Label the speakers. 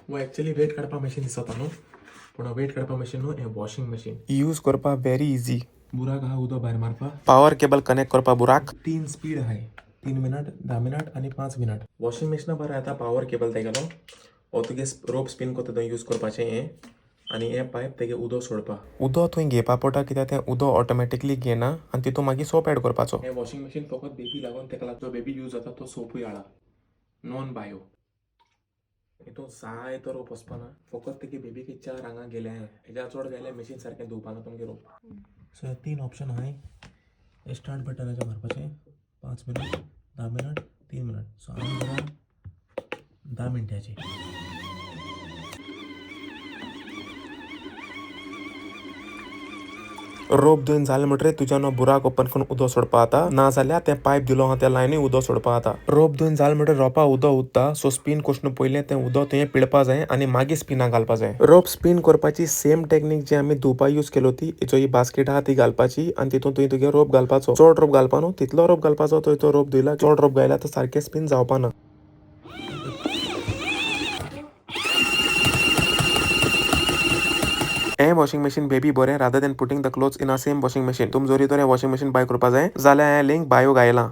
Speaker 1: वो actually weight काडपा machine दिसता न्हू, पूण वेट काडपा मशीन न्हू, हें वॉशिंग मशीन.
Speaker 2: यूज करपा व्हेरी इजी.
Speaker 1: बुराक आहा उदक भायर मारपा.
Speaker 2: पावर केबल कनेक्ट करपा बुराक.
Speaker 1: 3 स्पीड आहाय, 3 मिनट, 10 मिनट आनी 5 मिनट. वॉशिंग मशिना बरें येता पावर केबल तेगेलो. हो तुगे रोप स्पीन करता थंय यूज करपाचें हें, आनी हें पायप तेगे उदक सोडपा.
Speaker 2: उदक थंय घेवपा पडटा, कित्याक तें उदक ऑटोमॅटिकली घेना आनी तितून मागीर सोप एड करपाचो.
Speaker 1: हें वॉशिंग मशीन फकत बेबी लागून, तेका लागून जो बेबी यूज जाता तो सोपूय हाडा नॉन बायो. हितून जाय तो रोप वचपाना, फकत तेगे बेबीक 4 हांगा गेले, हेज्या चड गेले मशीन सारकें धुवपाना तुमगे रोप. सो हे 3 ऑप्शन आहाय. हे स्टार्ट बटनाचेर मारपाचें, 5 मिनट, 10 मिनट, 3 मिनट. सो आमी करा 10 मिनटाचे.
Speaker 2: रोप धुवन जालें म्हणटरीर तुज्यान हो बुराक ओपन करून उदक सोडपा जाता, ना जाल्यार तें पायप दिलो आहा त्या लायनूय उदक सोडपा जाता. रोप धुवन जालें म्हणटरीर रोपा उदक उत्ता, सो स्पीन करचे पयलें तें उदक तुवें पिळपा जाय आनी मागीर स्पिनाक घालपा जाय. रोप स्पीन करपाची सेम टेक्नीक जी आमी धुवपा यूज केलो ती, जो ही बास्केट आहा ती घालपाची आनी तितून तुवें तुगे रोप घालपाचो. चड रोप घालपा न्हू, तितलो रोप घालपाचो तो तो रोप धुयला. चड रोप घायला तर सारकें स्पीन जावपा ना. हें वॉशिंग मशीन बेबी बरें rather than putting the clothes in a same washing machine. तुम जोरी तर हें वॉशिंग मशीन बाय करपा जाय जाल्यार हें लिंक बायो घायलां.